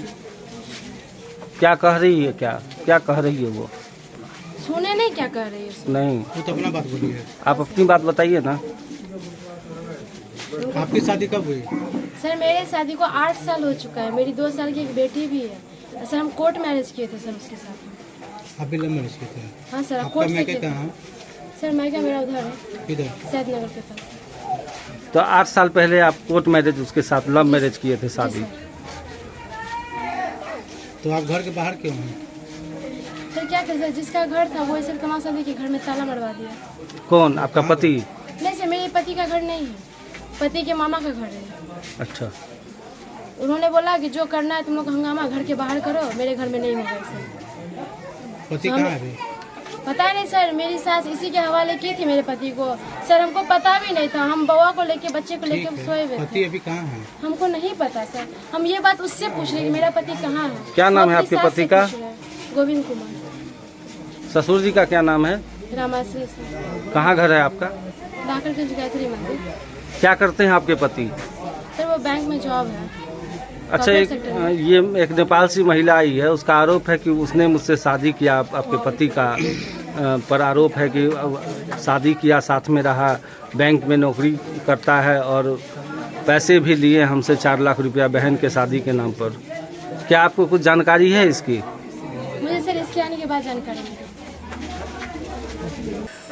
क्या कह रही है? क्या क्या कह रही है वो? सुने नहीं क्या कह रही है? नहीं, वो तो अपना बात बोलिए, आप अपनी बात बताइए ना। आपकी शादी कब हुई? सर मेरे शादी को 8 साल हो चुका है, मेरी 2 साल की एक बेटी भी है। सर हम कोर्ट मैरिज किए थे सर उसके साथ। आप भी लव मैरिज किए थे? हाँ सर। कोर्ट से किए थे। सर मायका मेरा उधर है, इधर सैदनगर के पास। तो 8 साल पहले आप कोर्ट मैरिज उसके साथ लव मैरिज किए थे शादी? तो आप घर के बाहर क्यों हैं? सर क्या कर सर, जिसका घर था वो ऐसे तमाशा देखिए घर में ताला मरवा दिया। कौन, आपका पति? नहीं सर मेरे पति का घर नहीं है, पति के मामा का घर है। अच्छा। उन्होंने बोला कि जो करना है तुम लोग हंगामा घर के बाहर करो, मेरे घर में नहीं होगा सर। पति कहाँ है अभी? पता नहीं सर, मेरी सास इसी के हवाले की थी मेरे पति को सर, हमको पता भी नहीं था। हम बउआ को लेके बच्चे को लेके सोए हुए थे। पति अभी कहाँ है? हमको नहीं पता सर, हम ये बात उससे पूछ रहे कि मेरा पति कहाँ है। क्या नाम है आपके पति का? गोविंद कुमार। ससुर जी का क्या नाम है? रामाश्री सर। कहाँ घर है आपका? डाकरगंज गायत्री मंदिर। क्या करते हैं आपके पति? सर वो बैंक में जॉब है। अच्छा, एक ये एक नेपाल से महिला आई है, उसका आरोप है कि उसने मुझसे शादी किया, आपके पति का पर आरोप है कि शादी किया, साथ में रहा, बैंक में नौकरी करता है और पैसे भी लिए हमसे 4 लाख रुपया बहन के शादी के नाम पर। क्या आपको कुछ जानकारी है इसकी? मुझे सर इसके आने के बाद जानकारी मिली।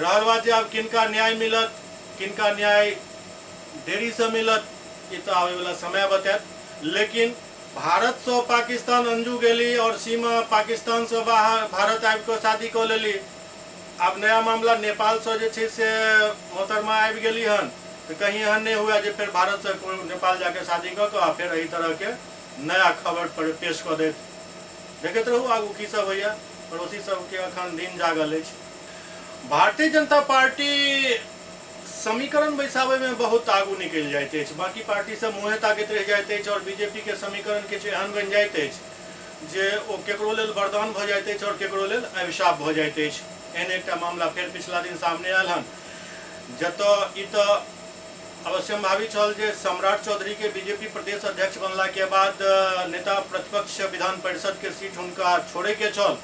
रहल बात जे आब किनका न्याय मिलत, किनका न्याय देरी से मिलत, ई तो आवे वाला समय बतायत। लेकिन भारत से पाकिस्तान अंजू गेली और सीमा पाकिस्तान से बाहर भारत आबि कऽ शादी कऽ लेली। आब नया मामला नेपाल से जे छै से मोहतरमा आबि गेली हन, तो कहीं एहन नहीं हुआ जे फेर भारत से नेपाल जाके शादी कऽ कऽ आ फेर एहि तरह के नया खबर पर पेश कऽ देत। देखैत रहू आगू की सब होइया। पड़ोसी सबके अखन दिन जागल अछि। भारतीय जनता पार्टी समीकरण बैसाबै में बहुत आगू निकलि जाइत अछि, बाकी पार्टी सब मुँहे ताकैत रहि जाइत अछि और बीजेपी के समीकरण किछु एहन बनि जाइत अछि जे ओ केकरो लेल वरदान भऽ जाइत अछि और केकरो लेल अभिशाप भऽ जाइत अछि। एहन एकटा मामला फेर पिछला दिन सामने आयल हन, जतऽ ई तऽ अवश्यंभावी छल जे सम्राट चौधरी के बीजेपी प्रदेश अध्यक्ष बनला के बाद नेता प्रतिपक्ष विधान परिषद के सीट हुनका छोड़े के छल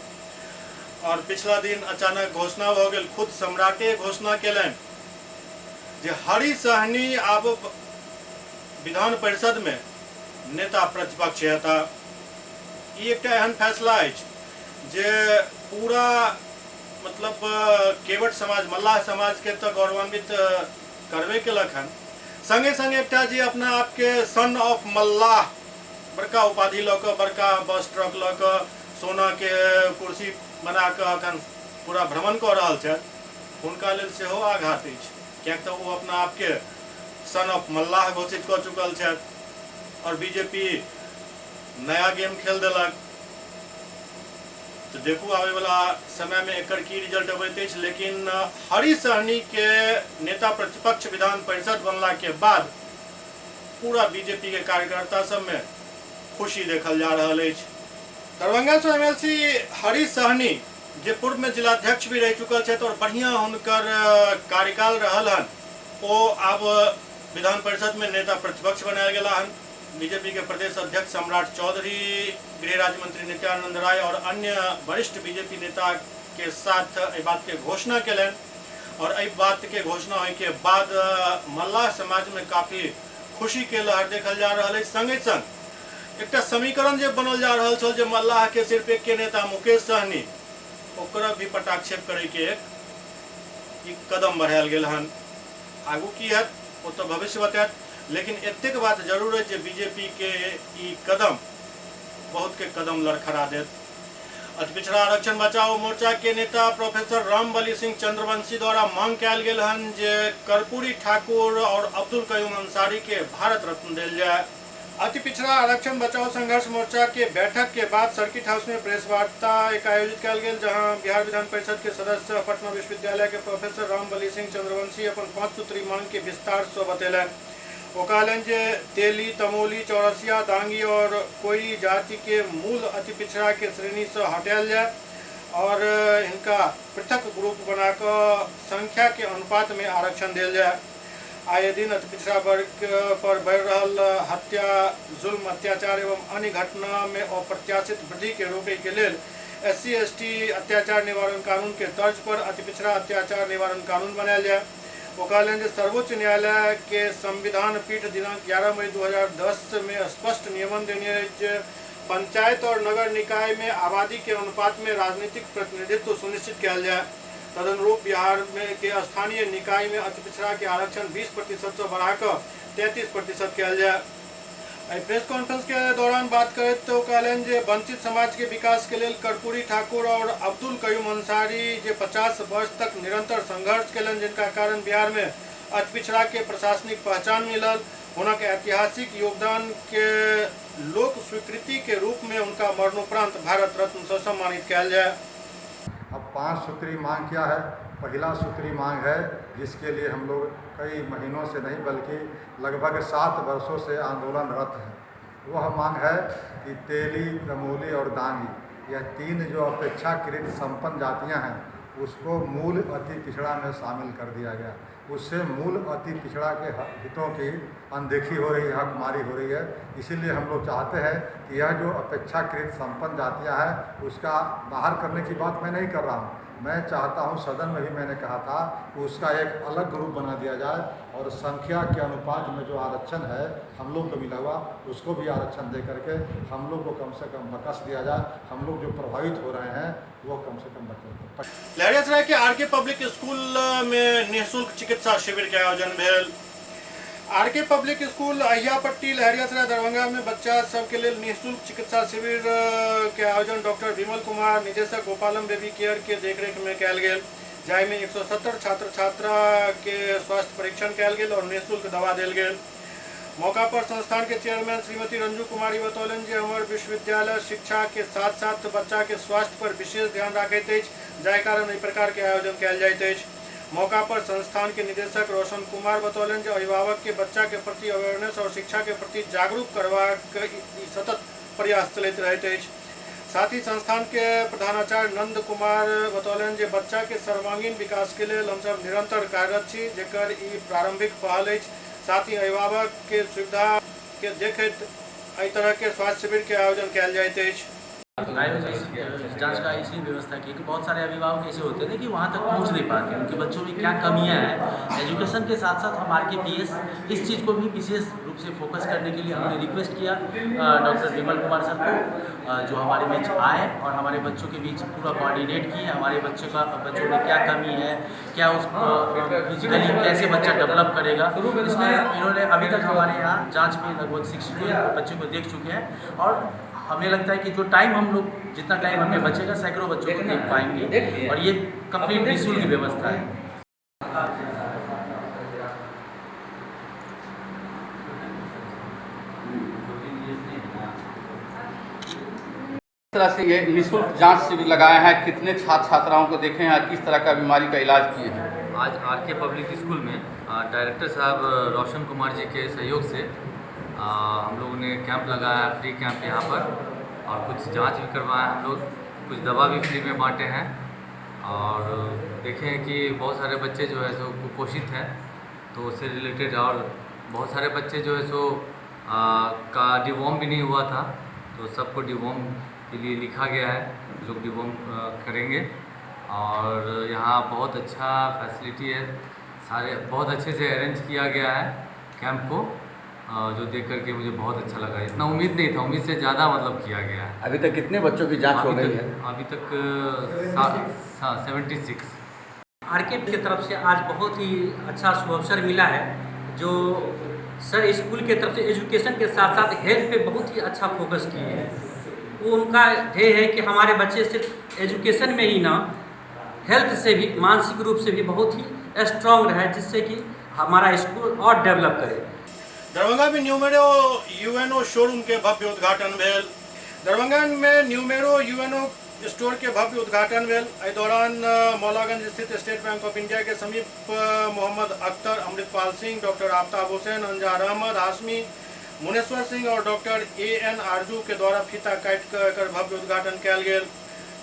और पिछला दिन अचानक घोषणा भऽ गेल, खुद सम्राटे घोषणा केलनि जे हरि सहनी आब विधान परिषद में नेता प्रतिपक्ष हेता। ई एकटा एहन फैसला अछि जे पूरा मतलब केवट समाज, मल्लाह समाज के तो गौरवान्वित करबे केलक हन, संगे संगे एकटा जे अपना आपके सन ऑफ मल्लाह बड़का उपाधि लऽ कऽ, बड़का बस ट्रक लऽ कऽ, सोना के कुर्सी बना कऽ अखन पूरा भ्रमण कऽ रहल छथि, हुनका लेल सेहो आघात अछि, किएक तऽ ओ अपना आपके सन ऑफ मल्लाह घोषित कऽ चुकल छथि और बीजेपी नया गेम खेल देलक। तो देखू आबे वाला समय में एकर की रिजल्ट अबैत अछि। लेकिन हरि सहनी के नेता प्रतिपक्ष विधान परिषद बनला के बाद पूरा बीजेपी के कार्यकर्ता सब में खुशी देखल जा रहल अछि। दरभंगा से एमएलसी हरि सहनी जे पूर्व में जिलाध्यक्ष भी रह चुकल छथि और बढ़िया हुनकर कार्यकाल रहल हन, ओ आब विधान परिषद में नेता प्रतिपक्ष बनायल गेला हन। बीजेपी के प्रदेश अध्यक्ष सम्राट चौधरी, गृह राज्य मंत्री नित्यानंद राय और अन्य वरिष्ठ बीजेपी नेता के साथ एहि बात के घोषणा केलनि और एहि बात के घोषणा होय के बाद मल्लाह समाज में काफी खुशी के लहर देखल जा रहल अछि। संगे संग एकटा समीकरण जे बनल जा रहल छल जे मल्लाह के सिर्फ एक के नेता मुकेश सहनी, ओकरा भी पटाक्षेप करे के एक कदम बढ़ायल गेल हन। आगू की हैत ओ तो भविष्य बतायत, लेकिन एतेक बात जरूर है जे बीजेपी के ई कदम बहुत के कदम लड़खड़ा देत। अति पिछड़ा आरक्षण बचाओ मोर्चा के नेता प्रोफेसर रामबली सिंह चंद्रवंशी द्वारा मांग कयल गेल हन जे कर्पूरी ठाकुर और अब्दुल कयूम अंसारी के भारत रत्न देल जाए। अति पिछड़ा आरक्षण बचाओ संघर्ष मोर्चा के बैठक के बाद सर्किट हाउस में प्रेस वार्ता एक आयोजित कयल गेल, जहां बिहार विधान परिषद के सदस्य पटना विश्वविद्यालय के प्रोफेसर रामबली सिंह चंद्रवंशी अपन 5 सूत्री मांग के विस्तार से बतेलनि। ओ कहलनि जे तेली, तमोली, चौरसिया, दांगी और कोई जाति के मूल अति पिछड़ा के श्रेणी से हटायल जाए और इनका पृथक ग्रुप बनाकर संख्या के अनुपात में आरक्षण दिल जाए। आए दिन अति पिछड़ा वर्ग पर बढ़ रहल हत्या, जुल्म, अत्याचार एवं अन्य घटना में अप्रत्याशित वृद्धि के रोके के लेल SC ST अत्याचार निवारण कानून के तर्ज पर अति पिछड़ा अत्याचार निवारण कानून बनायल जाए। वो कहलनि जे सर्वोच्च न्यायालय के संविधान पीठ दिनांक 11 मई 2010 में स्पष्ट नियमन देने जे पंचायत और नगर निकाय में आबादी के अनुपात में राजनीतिक प्रतिनिधित्व सुनिश्चित कयल जाए। तदनुरूप बिहार में के स्थानीय निकाय में अति पिछड़ा के आरक्षण 20% से बढ़ाकर 33% कयल जाए। प्रेस कॉन्फ्रेंस के दौरान बात करैत तो कहलनि जे वंचित समाज के विकास के लेल कर्पूरी ठाकुर और अब्दुल कयूम अंसारी जे 50 वर्ष तक निरंतर संघर्ष केलनि, जिनका कारण बिहार में अति पिछड़ा के प्रशासनिक पहचान मिलल, हुनक ऐतिहासिक योगदान के लोक स्वीकृति के रूप में उनका मरणोपरांत भारत रत्न से सम्मानित कयल जाए। अब 5 सूत्री मांग क्या है? पहला सूत्री मांग है जिसके लिए हम लोग कई महीनों से नहीं बल्कि लगभग 7 वर्षों से आंदोलनरत हैं, वह मांग है कि तेली, तमोली और दांगी यह 3 जो अपेक्षाकृत संपन्न जातियां हैं उसको मूल अति पिछड़ा में शामिल कर दिया गया। उससे मूल अति पिछड़ा के हितों की अनदेखी हो रही है, हकमारी हो रही है। इसीलिए हम लोग चाहते हैं कि यह जो अपेक्षाकृत संपन्न जातियां हैं उसका बाहर करने की बात मैं नहीं कर रहा हूँ। मैं चाहता हूँ, सदन में भी मैंने कहा था कि उसका एक अलग ग्रुप बना दिया जाए और संख्या के अनुपात में जो आरक्षण है हम लोग को मिला हुआ उसको भी आरक्षण दे करके हम लोग को कम से कम बकस दिया जाए। हम लोग जो प्रभावित हो रहे हैं वो कम से कम बचे। लहरियासराय के आरके पब्लिक स्कूल में निःशुल्क चिकित्सा शिविर के आयोजन भेल। आरके पब्लिक स्कूल अहियापट्टी लहरियासराय दरभंगा में बच्चा सबके लिए निःशुल्क चिकित्सा शिविर के आयोजन डॉक्टर विमल कुमार निदेशक गोपालम बेबी केयर के देखरेख में कयल गेल, जाहिमे 170 छात्र छात्रा के स्वास्थ्य परीक्षण कयल गेल और निःशुल्क दवा देल गेल। मौका पर संस्थान के चेयरमैन श्रीमती रंजू कुमारी बतौलनि जे हमर विश्वविद्यालय शिक्षा के साथ साथ बच्चा के स्वास्थ्य पर विशेष ध्यान राखैत अछि, जाहि कारण एहि प्रकार के आयोजन कयल जाइत अछि। मौका पर संस्थान के निदेशक रोशन कुमार बतौलनि जे अभिभावक के बच्चा के प्रति अवेयरनेस और शिक्षा के प्रति जागरूक करबाक सतत प्रयास चलैत रहैत अछि। साथ ही संस्थान के प्रधानाचार्य नंद कुमार बतौलनि जे बच्चा के सर्वांगीण विकास के लेल हमसब निरंतर कार्यरत छी, जेकर ई प्रारंभिक पहल अछि। साथ ही अभिभावक के सुविधा के देखैत एहि तरह के स्वास्थ्य शिविर के आयोजन कयल जाइत अछि। आयोजित जांच का इसलिए व्यवस्था की कि बहुत सारे अभिभावक ऐसे होते थे कि वहाँ तक पहुँच नहीं पाते, उनके बच्चों में क्या कमियाँ हैं। एजुकेशन के साथ साथ हम आरकेपीएस इस चीज़ को भी विशेष रूप से फोकस करने के लिए हमने रिक्वेस्ट किया डॉक्टर विमल कुमार सर को, जो हमारे बीच आए और हमारे बच्चों के बीच पूरा कोऑर्डिनेट किए। हमारे बच्चों में क्या कमी है, क्या उस फिजिकली कैसे बच्चा डेवलप करेगा, इसमें इन्होंने अभी तक हमारे यहाँ जाँच में लगभग 62 बच्चों को देख चुके हैं। और हमें लगता है कि जो टाइम हम लोग जितना टाइम हमें बचेगा सैकड़ों बच्चों को देख पाएंगे और ये कंप्लीट निःशुल्क व्यवस्था है। किस तरह से ये निःशुल्क जांच शिविर लगाए हैं, कितने छात्र छात्राओं को देखे हैं, किस तरह का बीमारी का इलाज किए हैं? आज आरके पब्लिक स्कूल में डायरेक्टर साहब रोशन कुमार जी के सहयोग से हम लोगों ने कैंप लगाया, फ्री कैंप यहाँ पर, और कुछ जांच भी करवाया हम लोग, कुछ दवा भी फ्री में बांटे हैं। और देखे हैं कि बहुत सारे बच्चे जो है सो कुपोषित हैं, तो उससे रिलेटेड, और बहुत सारे बच्चे जो है सो का डिवॉर्म भी नहीं हुआ था, तो सबको डिवॉर्म के लिए लिखा गया है, लोग डिवॉर्म करेंगे। और यहाँ बहुत अच्छा फैसिलिटी है, सारे बहुत अच्छे से अरेंज किया गया है कैंप को, जो देख करके मुझे बहुत अच्छा लगा। इतना उम्मीद नहीं था, उम्मीद से ज़्यादा मतलब किया गया है। अभी तक कितने बच्चों की जांच हो गई है? अभी तक 76। आरके की तरफ से आज बहुत ही अच्छा शुभ अवसर मिला है, जो सर स्कूल के तरफ से एजुकेशन के साथ साथ हेल्थ पे बहुत ही अच्छा फोकस किए हैं। वो उनका ध्येय है कि हमारे बच्चे सिर्फ एजुकेशन में ही ना, हेल्थ से भी, मानसिक रूप से भी बहुत ही स्ट्रांग रहे, जिससे कि हमारा स्कूल और डेवलप करे। दरभंगा में न्यूमेरो यूएनओ शोरूम के भव्य उद्घाटन भेल। दरभंगा में न्यूमेरो यूएनओ स्टोर के भव्य उद्घाटन भेल। एहि दौरान मौलागंज स्थित स्टेट बैंक ऑफ इंडिया के समीप मोहम्मद अख्तर, अमृतपाल सिंह, डॉक्टर आफ्ताब हुसैन, अंजार अहमद हाशमी, मुनेश्वर सिंह और डॉक्टर AN आरजू के द्वारा फीता काटि कऽ एकर भव्य उद्घाटन कयल गेल।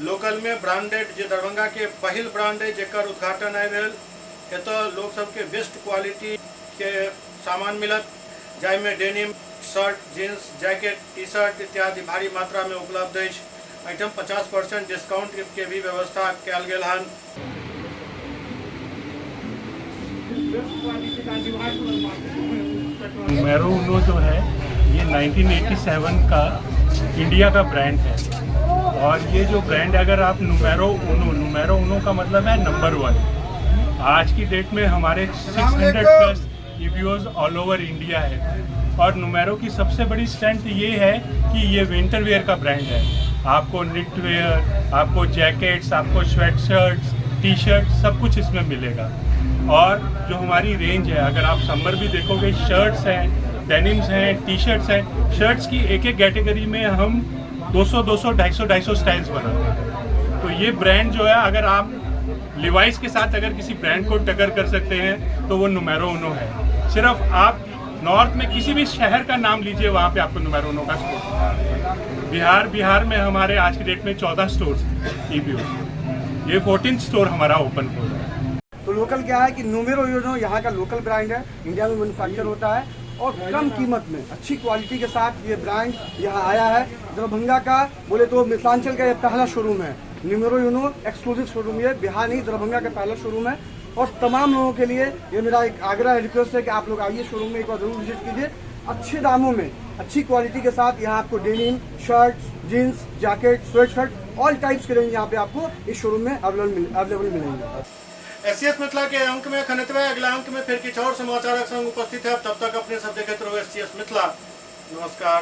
लोकल में ब्रांडेड जे दरभंगा के पहिल ब्रांड है जेकर उद्घाटन आइ भेल। एतऽ लोक सबके बेस्ट क्वालिटी के सामान मिलत, जाहिमे denim, shirt, jeans, jacket, T shirt इत्यादि भारी मात्रा में उपलब्ध अछि। एहिठाम 50% डिस्काउंट के भी व्यवस्था कयल गेल हन। न्यूमेरो यूनो जो है ये 1987 का इंडिया का ब्रांड है, और ये जो ब्रांड अगर आप न्यूमेरो यूनो का मतलब है नंबर 1। आज की डेट में हमारे 600 प्लस ईबीओज ऑल ओवर इंडिया है, और न्यूमेरो की सबसे बड़ी स्ट्रेंथ ये है कि ये विंटर वेयर का ब्रांड है। आपको निट वेयर, आपको जैकेट्स, आपको स्वेट शर्ट्स, टी शर्ट सब कुछ इसमें मिलेगा। और जो हमारी रेंज है, अगर आप समर भी देखोगे, शर्ट्स हैं, डेनिम्स हैं, टी शर्ट्स हैं। शर्ट्स की एक एक कैटेगरी में हम 200 200 250 250 स्टाइल्स बनाते हैं। तो ये ब्रांड जो है, अगर आप लिवाइस के साथ अगर किसी ब्रांड को टक्कर कर सकते हैं तो वो न्यूमेरो यूनो है। सिर्फ आप नॉर्थ में किसी भी शहर का नाम लीजिए, वहाँ पे आपको न्यूमेरो यूनो का स्टोर। बिहार में हमारे आज की डेट में 14 स्टोर्स ईबीओ, ये 14th store हमारा ओपन हो रहा है। तो लोकल क्या है कि न्यूमेरो यूनो यहाँ का लोकल ब्रांड है, इंडिया में मैन्युफैक्चर होता है और कम कीमत में अच्छी क्वालिटी के साथ ये ब्रांड यहाँ आया है। दरभंगा का बोले तो मिथिलांचल का ये पहला शोरूम है, न्यूमेरो यूनो एक्सक्लूसिव शोरूम। ये बिहार नहीं दरभंगा का पहला शोरूम है। और तमाम लोगों के लिए ये मेरा एक आग्रह रिक्वेस्ट है कि आप लोग आइए शोरूम में एक बार जरूर विजिट कीजिए। अच्छे दामों में अच्छी क्वालिटी के साथ यहाँ आपको denim, shirt, jeans, jacket, sweat shirt, all types के रेंज यहाँ पे आपको इस शोरूम में अवेलेबल मिलेंगे। एससीएस मिथिला के अंक में खनतवे, अगला अंक में फिर किछु और समाचारक संग उपस्थित है। तब तक अपने सब देखते रहो एससीएस मिथिला। नमस्कार।